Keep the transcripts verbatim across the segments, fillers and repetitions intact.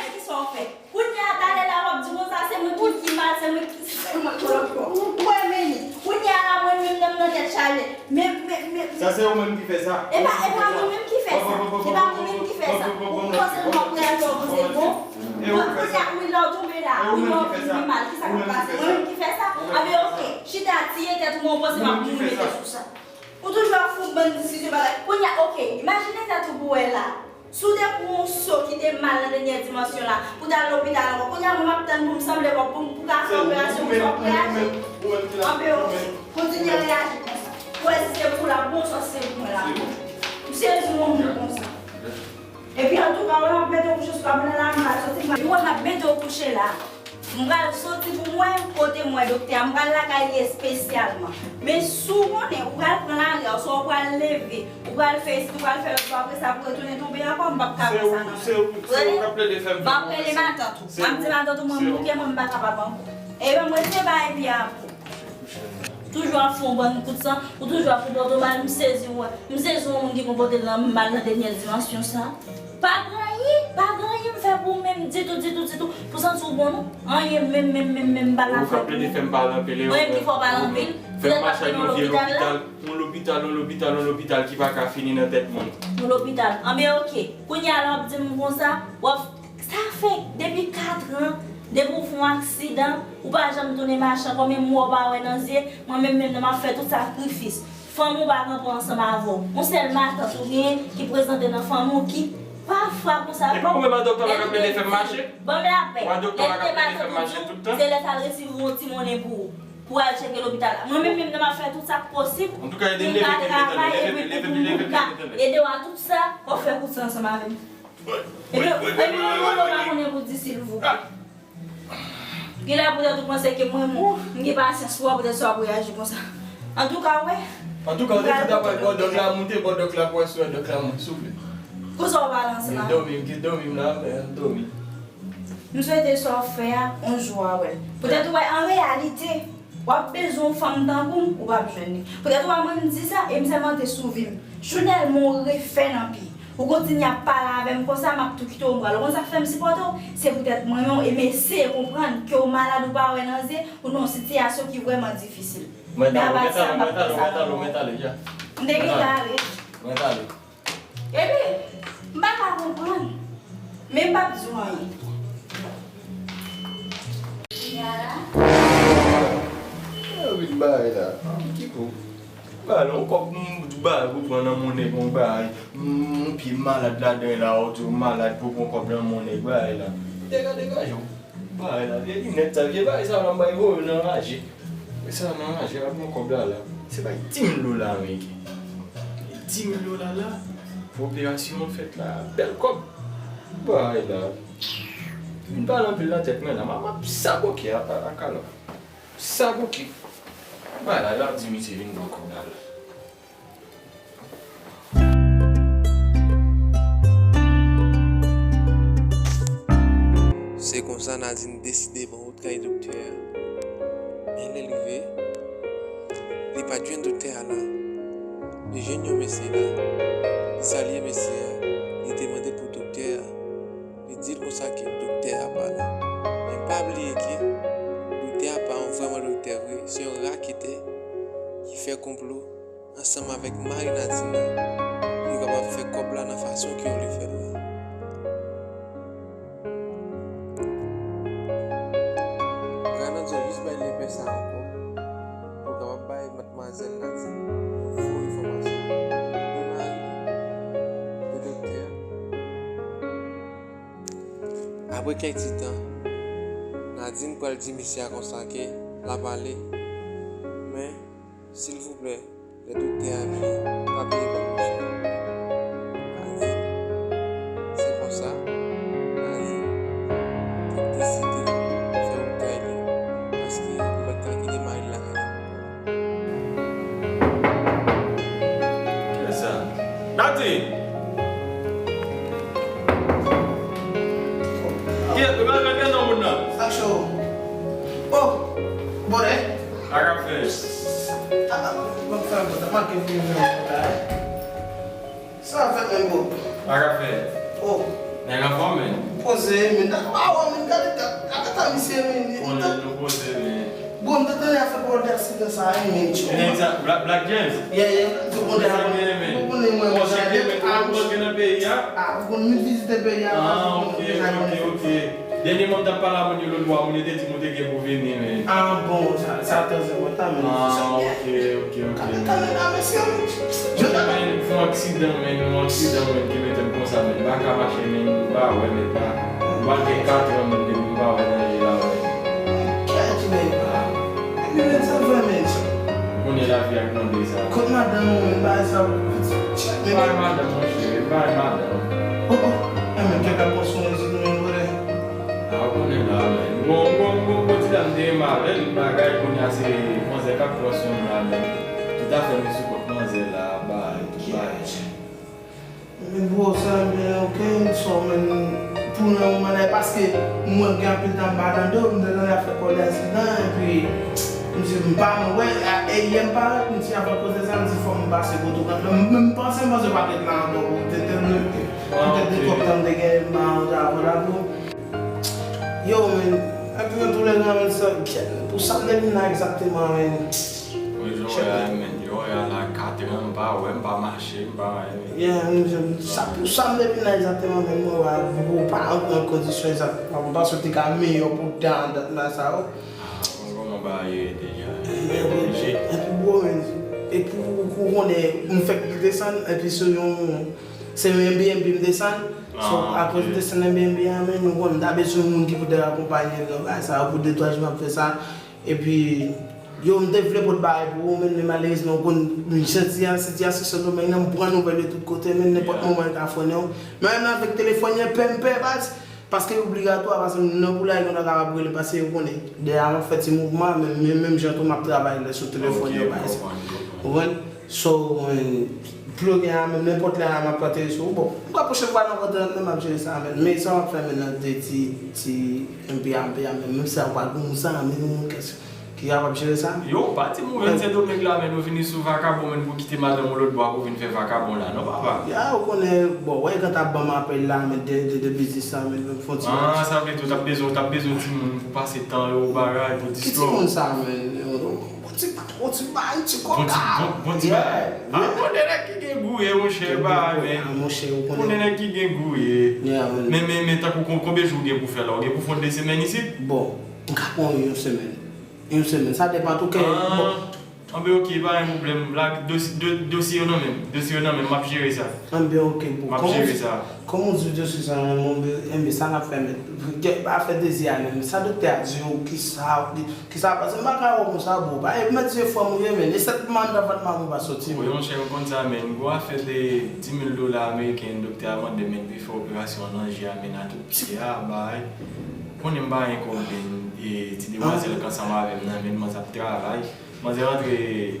Gade kisa w fè. Kounye a, talè la, w ap di konsa, se mwen ki, ki mal, se mwen ki, se mwen ki lòt bò. Ou wè, Meni. Kounye a la, mwen menm, nan, nan tèt chaje. Men, men, men, Sa E ou menm ki fè sa. E pa, e pa mwen menm ki fè sa. E pa mwen menm ki fè sa. Ou panse m ap reyaji, ou panse bon. Mwen, kounye a, wi, lè w tonbe la, wi, lè w vin pi mal, kisa k ap pase? Mwen menm ki fè sa? Anben, oke, chita, tiye tèt ou, mwen, ou panse m ap mouri mete sou sa. Ou toujou ap fè yon bann diskisyon bagay. Kounye a, oke, imajine tèt ou pou wè la. Si w te pran yon so ki te mal nan dènyè dimansyon la, pou w t al lopital ankò, kounye a mwen m ap tann pou m sanble kòb pou m pou ka fè operasyon pou sa w ap reyaji. Anben oke, kontinye reyaji konsa. Pou w wè si se pou l ap bon, swa si se pou mwen l ap bon. M sezi yon moun konsa. Epi antouka, wè m ap mete w kouche sou kab nan la, m pral soti, m pral, wè m ap mete w kouche la. M pral soti pou m wè kote m wè doktè a. M pral lakay li espesyalman. Men si w konnen ou pral pran lari a, oswa ou pral leve, ou pral fè isit, ou pral fè lòt bò, apre sa pou retounen tonbe ankò, m p ap ka pran sa nan men w. Tande? M ap rele matant ou. M ap di matant ou, mwen m bouke, mwen m pa kapab ankò. Ebyen, mwen se bay epi apre. Toujou ap fè yon bann kout san, ou toujou ap konpòte w mal, m sezi w wè. M sezi yon moun ki konpòte l mal nan dènyè dimansyon sa. Pa gen anyen, pa gen anyen m fè pou ou menm ditou, ditou, ditou. Pou santi w bon non. Anyen menm, menm, menm, menm, m pa ka fè pou ou. Ou ka plede fè m pale anpil, e ou menm ki fè w pale anpil. Fè m mache ak yon vye lopital, yon lopital, yon lopital, yon lopital ki pa ka fini nan tèt moun. Yon lopital. Anben oke. Kounye a la w ap di m konsa, w ap Sa fè depi katran, depi w fè yon aksidan, ou pa janm tounen mache ankò, menm mò w pa wè nan zye, mwen menm menm nan m ap fè tout sakrifis. Fanmi w pa kanpe ansanm avè w. Yon sèl matant ou genyen ki prezante nan fanmi w ki pafwa konsa. E pa ou menm a doktè pa ka plede fè m mache? Ban m lapè. Lè li te matant ou di w, se lè sa l resevwa yon ti monnen pou ou, pou al tcheke lopital la. Mwen menm menm nan m ap fè tout sa k posib pou m ka travay epi pou m ka ede w a tout sa, w ap fè kout san ansanm avè m. Epi, epi mwen menm mwen pa konnen pou di silvouplè. Genlè poutèt ou panse ke mwen, mwen, m gen pasyans pou ou, poutèt sa w ap reyaji konsa. Antouka, wè. Antouka, ou te di w t ap al bò dòk la, moute bò dòk la pou wè si w wè dòk la, mwen, souple. Konsa w pale ansanm avè m. Dòmi, m te dòmi m la, men dòmi. M swete sa w fè a, yon jou w a wè l. Poutèt ou wè, an reyalite, w ap bezwen yon fanm tankou m, ou p ap jwenn li. Poutèt ou wè mwen m di sa, e m sèmante sou vi m. Jounèlman ou refè nan pye. Ou kontinye ap pale avè m konsa, m ap tou kite w, m pral. Ou konn sa k fè m sipòte w? Se poutèt mwen menm, e m eseye konprann ke w malad, ou pa wè nan zye, ou nan yon sitiyasyon ki vrèman difisil. Men apati sa, m p ap fè sa ankò. M te gentan ale. Epi, m pa ka konprann. Men m p ap di w anyen. Kounye a la. Yo vin bare la. Ki kou? Ba, non, kòb m ba, ou pran nan monnen, bon, ba, m, m pye malad ladan la, ou di w malad pou pran kòb nan monnen, ba, la. Dega, degaje w. Bagay la, vye linèt sa, vye bagay sa la, m bay voye w nan raje. Vye sa nan raje, ap gen kòb la la. Se bay di mil dola, men ki. Di mil dola la, pou operasyon an fèt la, bèl kòb. Bagay la. Vin pale anpil nan tèt mwen la, m ap saboke a, a, a kalòt. Saboke. Bagay la, l ap di misye vin pran kòb la la. Se konsa Nadine deside pran wout kay doktè a. Men lè l rive, li pa t jwenn doktè a la. Li jwenn yon mesye la. Li salye mesye a. Li te mande pou doktè a. Li di l konsa ke doktè a pa la. Men pa bliye ke doktè a pa yon vrèman doktè vre. Se yon raketè ki fè konplo ansanm avèk mari Nadine nan pou yo kapab fè kòb la nan fason ke yo vle fè l la. Ranandyo jis bay lepè sa ankò pou kapab bay madmwazèl Nadine yon fo enfòmasyon de mari li, de doktè a. Apre kèk ti tan, Nadine pral di mesye a konsa ke l ap ale, men Silvouplè, lè doktè a vini, pa bliye ban m yon chay. Nadine, se konsa, Nadine te deside fè wout kay li, paske li pa t ka kite mari l lakay la. Kiyès sa? Nadine! Kiyès, e pa nan non moun nan? Sa cho. Oh, bonè. Sa k ap fèt? Sa k ap fèt? Sa k ap fèt menm, bro? Sa k ap fèt? Oh. Nèg anfòm, men. Poze, men. Gade, gade, gade, gade misye, men. Bonè, nou poze, men. Bon, m te tande afè pawòl de aksidan sa a, wi, men, tchou. Black, Black James. Yeah, yeah, m te konn sa, men, ou konnen mwen, mwen, mwen gen nan peyi a. Ah, ou konn m vizite peyi a, ah, ok, ok, ok. Dènyèman, m t ap pale a moun yo lòt bò a, moun yo te di m ou te gen pou vini, men. Ah, bon, sa, sa trè enpòtan, men. Ah, ok, ok, ok. Kanmenm, kanmenm, mesye. Jodi a, men, fè yon aksidan, men, yon aksidan, men, ki mete m konsa, men. M pa ka mache, men, m pa wè, men, pa. M pral gen kat an, men, depi m pa wè nan je la, men. Kèt, men. Ah. Epi, men, sa fè, men. Ou konnen lavi ak mande sa. Kot madanm ou, men, bagay sa, men. Bay madanm, monchè, bay madanm. Oh, oh. Eh, men, kèt ap pran swen isit, men, vrè. Ah, ou konnen la, men. Bon, bon, bon, bon, ti dam te renmen avè l, bagay, kounye a se manzè k ap pran swen m la, men. Tout afè m sou kont manzè la, bay, bay. Men bro, sa, men, ok, m sò, men, pou nan moman la, paske mwen gen anpil tan m pa tande w, m te tande afè kòlè aksidan, epi m di, m pa, m wè, a, e yè m parèt, m di, avan koze sa, m di, fò m pase kote w kanpe. M, m panse, m panse w pa t ret la ankò, ou te, te, te, poutèt de twòp tan m te gen, m pa ranje avè w la, bro. Yo, men, epi nan tou lè, men, sa, pou sa m te vin la egzakteman, men. Wi, jan w wè a, men, jan w wè a la, kat an, m pa wè, m pa mache, m pa, men. Yeah, men, sa, pou sa m te vin la egzakteman, men, mwen wè, ou pa an, an kondisyon egzakteman, m panse w te ka meyè pou dan, dan, nan sa, yo. Ah, bon, kòman bagay yo ye deja, men, epi, bro, men, epi ou, ou konnen, m fèk desann, epi se yon, se yon Airbnb m desann, so, akoz m desann Airbnb a, men, ou konnen, m ta bezwen yon moun ki pou te akonpaye m nan bagay sa, pou de twa jou m ap fè sa, epi, yo, m te vle pot bagay pou ou, men, men malerezman, ou konn, jan ti a, sitiyasyon Sendomeng nan, m pran nouvèl yo tout kote, men, nenpòt moman, yo ka fòne w. Men, menm avèk telefòn, yo pè, m pè, baz, paske obligatwa, paske nan pou la, yo konn kapab rele, paske yo konnen. Dèyè a, m ap fè ti mouvman, men, men, menm jan tou, m ap travay lè sou telefòn, yo, baz. Ou konprann? So, men, ploge a, menm nenpòt lè a, m ap antere sou ou. Bon, m ka pwochen fwa nan vant nan, m ap jere sa, men. Men sa w ap fè, men, nan de ti, ti M P A, M P A, men, menm sa w pa gon sa, men, yon kès ki kapab jere sa. Yo, pati move Sendomeng la, men, ou vini sou vakabon, men, pou kite madanm ou lòt bò a, pou vin fè vakabon la, non, papa? Ya, ou konnen, bon, wè, kan t ap ban m apèl la, men, de, de, de biznis la, men, fon ti. Ah, sa vle di, ou t ap bezwen, ou t ap bezwen timoun pou pase tan yo, bagay, pou distrè w. Ki timoun sa, men? Bon ti, bon ti bagay, ti koka. Bon ti, bon, bon ti bagay. Ah, bon, nèg ki gen gouye, monchè, pa, men. Ah, monchè, ou konnen. Bon, nèg ki gen gouye. Yeah, man. Men, men, men, tankou kon-, konbyen jou w gen pou fè la? Ou gen pou fè yon de semèn isit? Bon, m ka pran yon semèn. Yon semèn, sa depann tou, kè, bon. Anben, ok, pa gen pwoblèm. La, dosi-, do-, dosye yo nan men m. Dosye yo nan men m, m ap jere sa. Anben, ok, bon. M ap jere sa. Kòman w di dosye sa nan men w, enben, sa n ap fè, men. Afè dezi a, men. Sa doktè a di w, ki sa, ki, Ki sa pase? M pa ka wè w konsa, bro. Pa, e mèt se frè m ou ye, men. E sèt mann nan vant manman pa soti, men. Wi, monchè, m konn sa, men. Gwo afè de dis mil dola ameriken, doktè a mande, men, pou fè operasyon an nan je a, men, a tout pye a, bay. Konnen m pa gen kòb, men, e ti demwazèl k ansanm avè m nan, men, manzè ap travay. Manzè rantre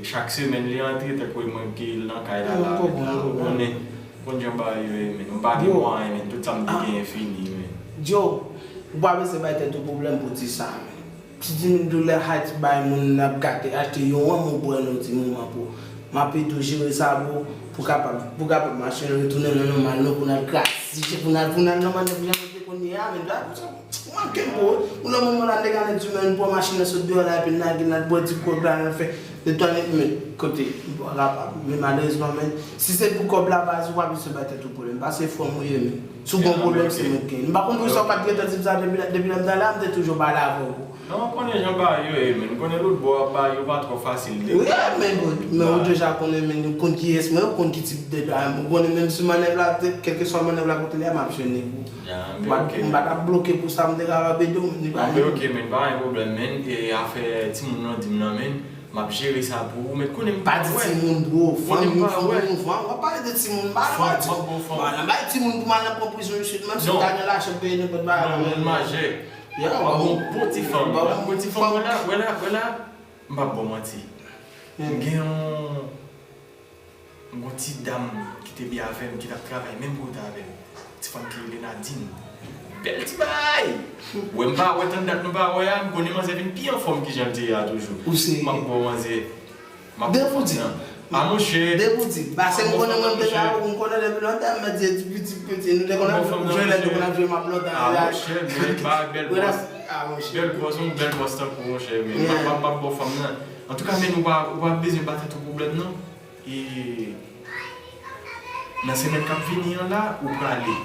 chak semèn, li rantre, tankou mwen ki nan kay la, la, men, la, ou konnen, konn jan bagay yo ye, men. M pa gen mwayen, men. Tout sa m te genyen fini, men. Joe, ou pa bezwen bay tèt ou pwoblèm pou di sa, men. Ti dis mil dola Haiti bay moun n ap gate, achte yon wonm ou bwè nan ti moman pou. M ap ede w jere sa pou, pou kapab, pou kapab mache retounen nan nòmal nou pou n al klasifye, pou n al, pou n al nan mannèv jan nou te konn ye a, men la, ou manke m bro. Ou nan moman la, nèg anèk di men pran machin nan sot deyò la, epi n lage, n al bwè ti kòb la, n al fè netwaye, men kote, m pa kapab, men malerezman, men, si se pou kòb la, baz, ou pa bezwen bay tèt ou pwoblèm, pase frè m ou ye, men. Si w gen yon pwoblèm, se mwen k gen. M pa konn poukisa w pa t gentan di m sa depi, depi lè m t la, m te toujou pale avè w. Non, ou konnen jan bagay yo ye, men. Ou konnen lòt bò a, bagay yo pa twò fasil. Wi, men, men ou deja konnen, men, ou konn kiyès mwen, ou konn ki tip de bagay. Ou konnen menm si mannèv la, kèlkeswa mannèv la kote li ye, m ap jwenn li pou. M pa t ap bloke pou sa, m te kapab ede w, men li pa. Anben, ok, men, pa gen pwoblèm, men. E afè timoun nan, di m nan, men. M ap jere sa pou ou, men konnen m pa wè. Pa di timoun, bro. Fanmi, fanmi, fanmi. W ap pale de timoun, m pa nan bay timoun. M pa nan bay timoun pou m al nan pran prizon isit, menm si m ta gen lajan peye nenpòt bagay. Non, moun majè. W ap bon, bon ti fanm. Bon ti fanm, wè la, wè la, wè la. M p ap ba w manti. M gen yon M gon ti dam ki te byen avè m, ki t ap travay menm kote avè m. Ti fanm ki rele Nadine. Bèl ti bagay! Wè, m pa wè, tann dat nou pa wè a, m konnen manzè vin pi anfòm ki jan l te ye a toujou. M ap ba w manzè. M ap ba w manzè. A, monchè. Depi w di. Paske m konnen mwen m te ka, m konnen depi lontan, m di, depi piti, piti, nou te konn ap jwe, lè nou konn ap jwe m ap lontan. A, monchè, men bagay bèl bòs. Ah, monchè. Bèl bòs, yon bèl bòs tankou ou, monchè, men m ap, m ap, m ap ba w fanm nan. Antouka, men ou pa, ou pa bezwen ba tèt ou pwoblèm, non. E nan semèn k ap vini an la, ou prale.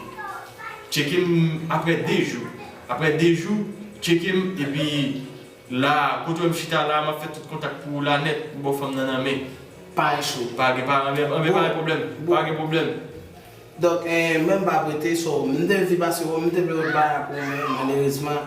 Tcheke m apre de jou. Apre de jou, tcheke m, epi la, kote w wè m chita la, m ap fè tout kontak pou ou la nèt, pou ba w fanm nan nan men. Pa gen cho. Pa gen, pa, anben, anben, pa gen pwoblèm. Pa gen pwoblèm. Donk, eh, mwen m pa prete, so, m te di pase, m te vle yon bagay pou mwen, malerezman,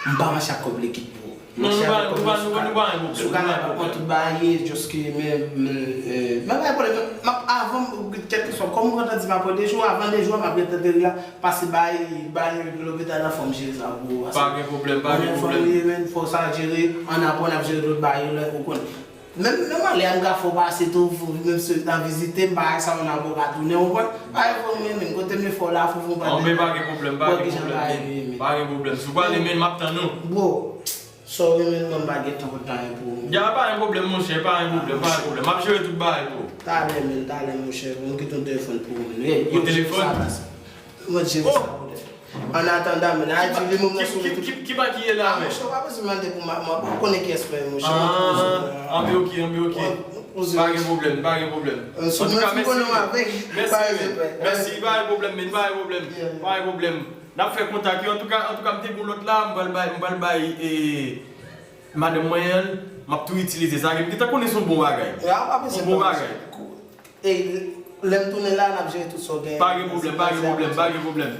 m pa mache ak kòb likid, bro. Non, nou pa, nou pa, nou pa, nou pa gen pwoblèm. Si w ka pran tout bagay, just ke, men, men, eh, men pa gen pwoblèm, m ap, avan, kèlkeswa, kòm ou kontan di m apre de jou, avan de jou, m ap gentan te la, pase bay, bay lopital la, fò m jere sa, bro. Pa gen pwoblèm, pa gen pwoblèm. Fò sa jere, an apre, n ap jere lòt bagay yo, lè ou konnen. Menm, menm anlè a, m ka fè w pase tou, fò w vin menm sou tan vizite m, bagay sa yo nan bò ka tounen, ou konprann? Bagay fò m renmen, kote m fè w la, fò w pa. Anben, pa gen pwoblèm, pa gen pwoblèm, men. Pa gen pwoblèm. Si w pale, men, m ap tann ou. Bro, sa w renmen, mwen, m pa gen tan pou anyen pou ou. Ya, pa gen pwoblèm, monchè, pa gen pwoblèm, pa gen pwoblèm. M ap jere tout bagay pou ou. Talè, men, talè, monchè, m kite yon telefòn pou ou, men. Yon telefòn? Mwen jere sa, brother. An atandan, men, Ayiti, li menm nan souri tout. Ki, ki, ki, ki ba ki ye la, men? Monchè, w pa bezwen mande pou mwen, mwen pa konnen kiyès mwen, monchè. Ah, anben, ok, anben, ok. Pa gen pwoblèm, pa gen pwoblèm. Antouka, mèsi. Mèsi, pa gen pwoblèm, men, pa gen pwoblèm. Pa gen pwoblèm. N ap fè kontak yo. Antouka, antouka, m te gon lòt la, m pral bay, m pral bay, e, madanm mwen an, m ap tou itilize sa. M gentan konnen se yon bon bagay. Yon bon bagay. E lè m tounen la, n ap jere tout sa w gen. Pa gen pwoblèm, pa gen pwoblèm, pa gen pwoblèm.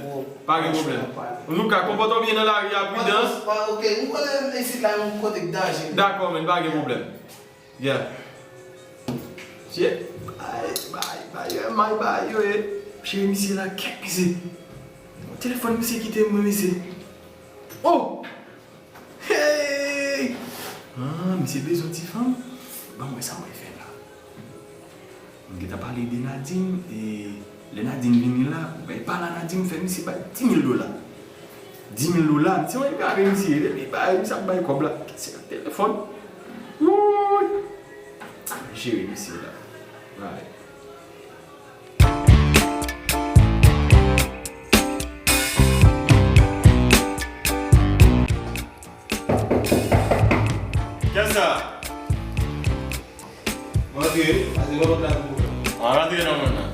Pa gen pwoblèm. Antouka, konpòte w byen nan lari a, pridans. Ok, m konnen isit la yon kote k danje. Dakò, men, pa gen pwoblèm. Yeah. Misye, bay, bay, bay, bay, bay, yo, e. Cheri, misye la, kèk, misye. Telefòn misye kite m, mwen, misye. Oh! Hey! Ah, misye bezwen ti fanm? Ban m wè sa mwen fè la. M gentan pale de Nadine, e lè Nadine vini la, ou bay pale a Nadine, fè misye bay di mil dola. Di mil dola, misye, mwen gade misye, depi bay, misye ap bay kòb la. Kèt se telefòn. Wouy! Jere misye la. Right. Kiyès sa? Mwen antre, pase lòt la pou mwen. An rantre nan mwen nan.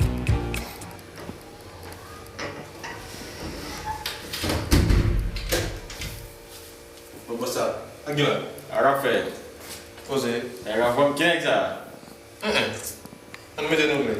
Bon, bòs sa. Ak gen la? Sa k ap fè? Poze. Nèg avè m, ki nèg sa? Enhen. Ann mete nou klè.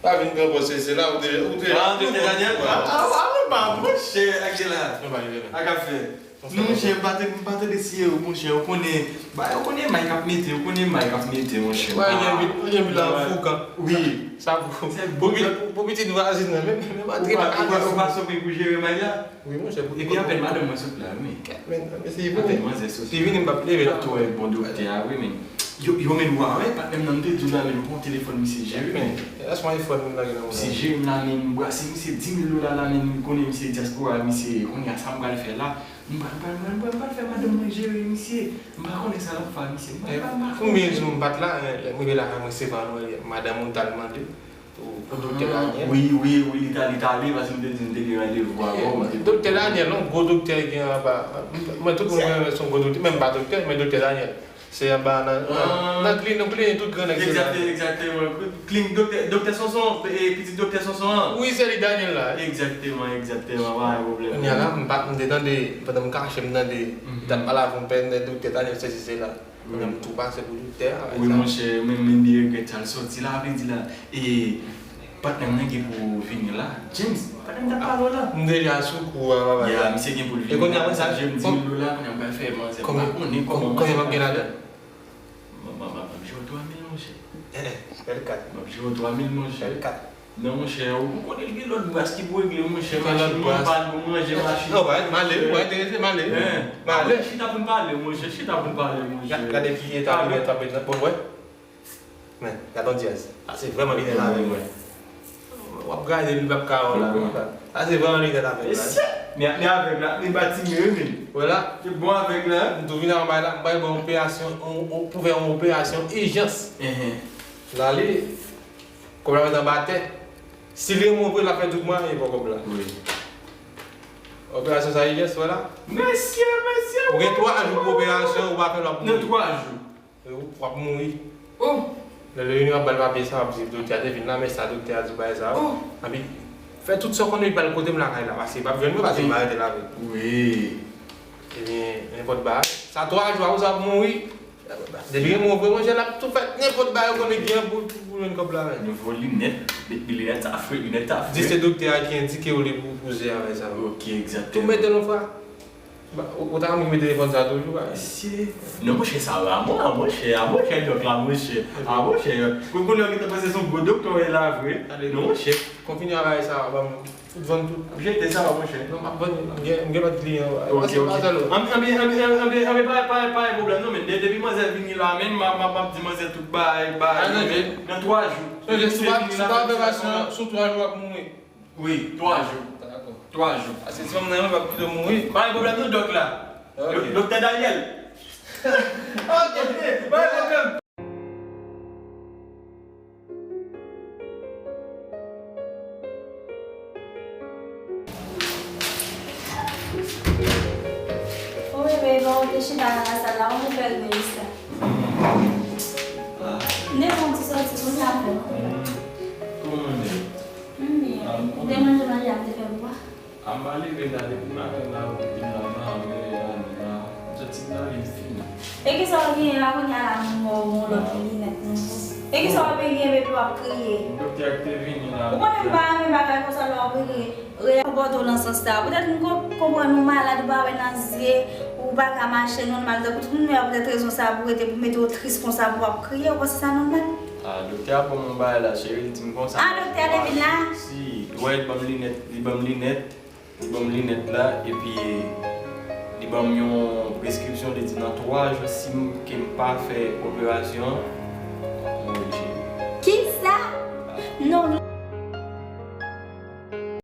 Pa vin pran pòz se, se la ou te, ou te. Ah, doktè Daniel? Ah, ah, ah, pa monchè, ak gen la. Non, pa rive, men. Sa k ap fè? Non, monchè, m pa te, m pa te desiye, monchè, ou konnen, ba, ou konnen may k ap mete, ou konnen may k ap mete, monchè. Wè, gen bit, gen bit la foukan. Wi. Sa pou, pou, pou pitit vwazin nan, men, men, men, antre nan kay la. Ou pa, ou pa sove pou jere may la? Wi, monchè, pou. Epi apèn madanm mwen sot la, wi, men. Men, men, se vre. Apèn manzè sot. Li vini, m p ap leve la. Ou wè bon doktè a, wi, men. Yo, yo, men, ou wè, patnè m nan, m te di w la, men, ou pran telefòn misye jere, men. Lès mwen iPhone m lage nan men. Misye jere m la, men, m brase misye di mil dola la, men, m konnen misye dyaspora, misye, kounye a, sa m pral fè la? M pral, m pral, m pral, m pral fè madanm mwen jere misye. M pa konnen sa l ap fè misye. M pa, m pa, m pa konnen. Konbyen jou m pa t la, lè m rive la, mwen resevwa nou, madanm ou t al mande. Pou, pou doktè Daniel. Wi, wi, wi, li ta, li t ale, paske m te di m te gen randevou avè w, m te. Doktè Daniel, yon gwo doktè ki gen anba. Mwen, tout moun konnen se yon gwo doktè, men m pa doktè, men doktè Daniel. Se anba nan, nan, nan klinik, nan klinik tout gran nèg se la. Egzakte-, egzakteman. Klinik doktè, doktè Sonson, e, pitit doktè Sonson an. Wi, se li Daniel la. Egzakteman, egzakteman, pa gen pwoblèm. Kounye a la, m pa, m te tande, pandan m kache, m tande, li t ap pale avè yon pè, doktè Daniel, sesi, sela. Kounye a m tou pase pou doktè a. Wi, monchè, men, men li regrèt sa l soti la, vle di la, e, patnè m nan gen pou vini la. James, patnè m t ap pale w la. M deja sou kou a, papa. Ya, misye gen pou l vini la. E kounye a, mwen sa, jem di m la, kounye a m pral fè manzè. M pa konnen kòman manzè pral fè. Konbyen m ap gen ladan? M, m, m, m ap jere w twa mil, monchè. Eh, bèl kat. M ap jere w twa mil, monchè. Bèl kat. Non, monchè, ou konnen l gen lòt bras ki pou regle, monchè. Machin mwen pa l pou manje machin. Non, pa, m ale, m pa enterese, m ale. M ale. Chita pou n pale, monchè, chita pou n pale, monchè. Gade ki eta li mèt ap mete nan, bon, wè. Men, gade yon dyaz. Sa se vrèman li nève avèk mwen. W ap gade li p ap ka wè w la. Sa se vrèman li nève avèk la. Men, men avèk la, li pa tire, wi, men. Wè la. Li bon avèk la. M tou vin anba la, m pral ba w operasyon, on, on, pou fè yon operasyon ijans. Enhen. L ale. Kòb la mete anba tè. Si li renmen w vre, l ap fè tout mwayen pou kòb la. Wi. Operasyon sa, Ilyas, wè la? Mesye, mesye! Ou gen twa jou pou operasyon, ou pa fè l, w ap mouri. Nan twa jou. W ap mouri. Oh! Lè, lè Junior ap ba l papye sa, w ap di, "Doktè a te vin la, men sa doktè a di, bagay sa yo." Oh! Anpi, fè tout sa w konnen, epi al kote m lakay la, paske l p ap jwenn mwen, paske m pa rete la avè l. Wi. Ebyen, nenpòt bagay. Sa twa jou a, ou sa ap mouri. Depi gen mwen vre, monchè, l ap tou fè nenpòt bagay, ou konnen gen pou, pou, pou jwenn kòb la, men. Nouvo linèt, depi linèt sa fre, linèt sa fre. Di se doktè a ki endike w li pou, pou jere bagay sa. Ok, egzakteman. Tou mete l yon fwa. Ba, ou, ou ta renmen mete telefòn sa toujou, ba? Mesye. Non, monchè, sa va, mwen, a, monchè, a, monchè, dòk la, monchè. A, monchè, pou kounye a, ou gentan panse se yon gwo doktè w ye la, vre. Non, monchè. Kontinye avè sa, ban m tout, vann tout. Jete sa, monchè. Non, m ap vann, m gen, m gen lòt kliyan, ba. Ok, ok. Anben, anben, anben, anben, anben, pa, pa, pa gen pwoblèm, non, men de-, depi manzè vini la, men, m ap, m ap, m ap di manzè tout bagay, bagay, nan twa jou. Sonje, si w pa, si w pa fè vaksen an, sou twa jou, w ap mouri. Wi, twa jou. Dakò. Twa jou. Paske ti fanm nan, mwen p ap kite w mouri. Pa gen pwoblèm non, dòk la. Ok. Dòk-, Doktè Daniel. Ok, pa gen pwoblèm. O bebe, bon, ou te chita nan lasal la, ou te fè rive jis la. M te fè yon ti sòti pou sa fè. Kòman w ye? M byen. Ou te manje manje a m te fè pou ou a? A m pa leve la depi maten la, ou vin la, m pa antre la, m pa, m soti m ale, m fini. E kisa w genyen la kounye a la, m wè w yon lòt linèt nouvo? E kisa w ap genyen, bebe, w ap kriye? Doktè a ki te vini la. Ou konnen m pa renmen bagay konsa lè w ap kriye. Reyèl konpòte w nan sans sa. Poutèt m ko-, konprann ou malad, ou pa wè nan zye, ou pa ka mache nòmal, tankou tout moun, men poutèt rezon sa pou rete, pou mete w tris konsa, pou w ap kriye, ou panse sa nòmal? A, doktè a ban m yon bagay la, cheri, li di m konsa. A, doktè a te vin la? Si, wè, li ban m linèt, li ban m linèt, li ban m linèt la, epi li ban m yon preskripsyon, li di nan twa jou, si m, ke m pa fè operasyon an, m ap mouri, cheri. Kisa? Non.